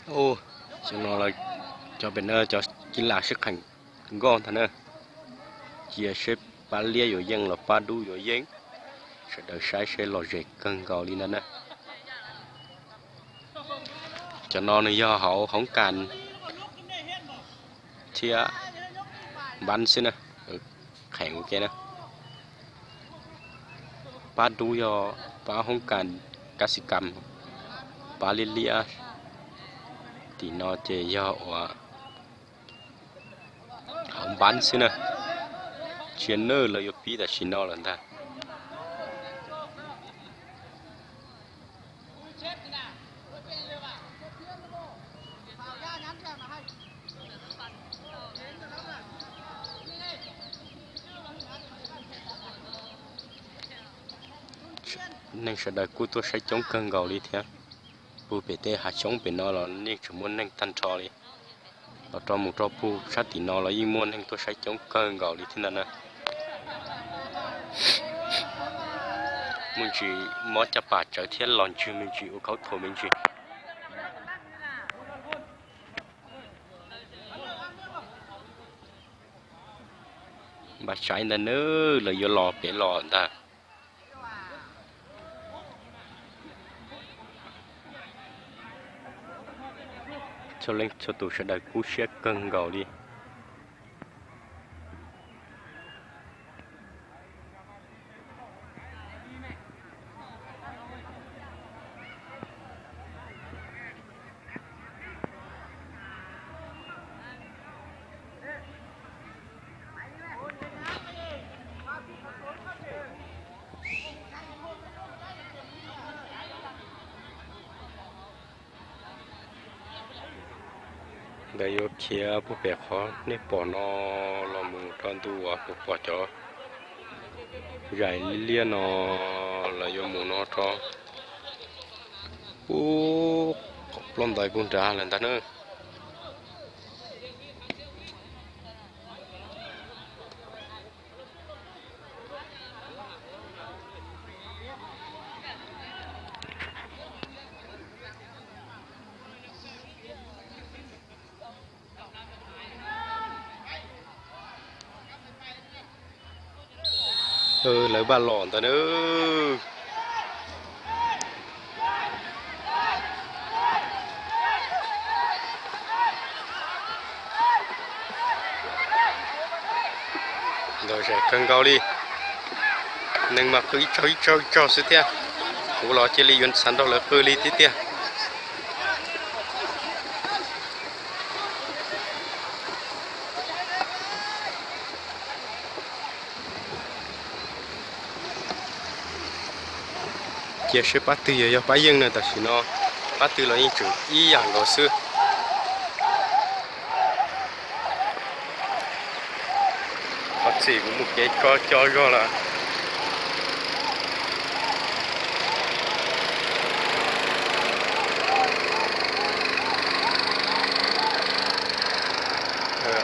Ub, cov no cov pem no cov kiv las sib qheem nkoj ntag na. Cia seb pab liab yuav yeej los pab dub yuav yeej. Sawv daws saib seb lom zem kawg nkaus li ntag na. Cov no nws yog hauv hoob kas thiab npab xwb na, qheem ua ke na. Pab dub yog pab hoob kas kab xis kas, pab liab liab tim no ces yog ua hauv npab xwb na. Tsia nawj lawv yuav pib tam sim no lawm ntag. Neeg sawv daws kuj tuaj saib coob kawg nkaus li thiab. Puag pem tej hav xyoob pem no los yeej tseem muaj neeg tag nrho li. Los rau mus rau puag sab tim no los yeej muaj neeg tuaj saib coob kawg nkaus li thiab ntag na. Me ntsis mob caj pas tsawv thiab los ntswg me ntsis ua khaub thuas me ntsis. Npaj saib ntag nawb, lawv yuav los pem los ntag. Txhua leej txhua tus sawv daws kub siab kawg nkaus li. Lawv yuav khiav puag pem qhov nej pom no los mus rau ntu uas kuv pom cov zais liab liab no, lawv yuav mus no rau puag qhov ploj ntais puag nrad lawm ntag na. Lawv npaj los ntag na. Lom zem kawg nkaus li. Neeg mas qw ib tsaug ib tsaug ib tsaug xwb thiab. Kuv los cia li yuav xav nrog lawv qw li thiab tiag. Cia seb pab twg yog, yog pab yeej na, tam sim no pab twg los yeej tseem ib yam nkaus xwb. Qhov txhim kuv mus kev tso co zog lawm.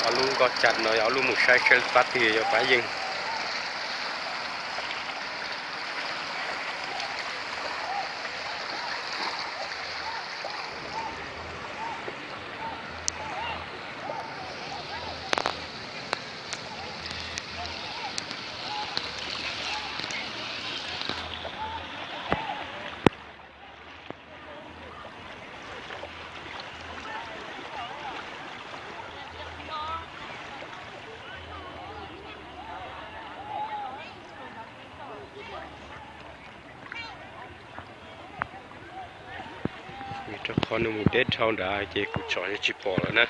Ob lub nkoj cas no yog ob lub mus saib seb pab twg yog pab yeej. Vim rau qhov nws mus deb dhau nrad ces kuv tsom yeej tsis pom lawm na.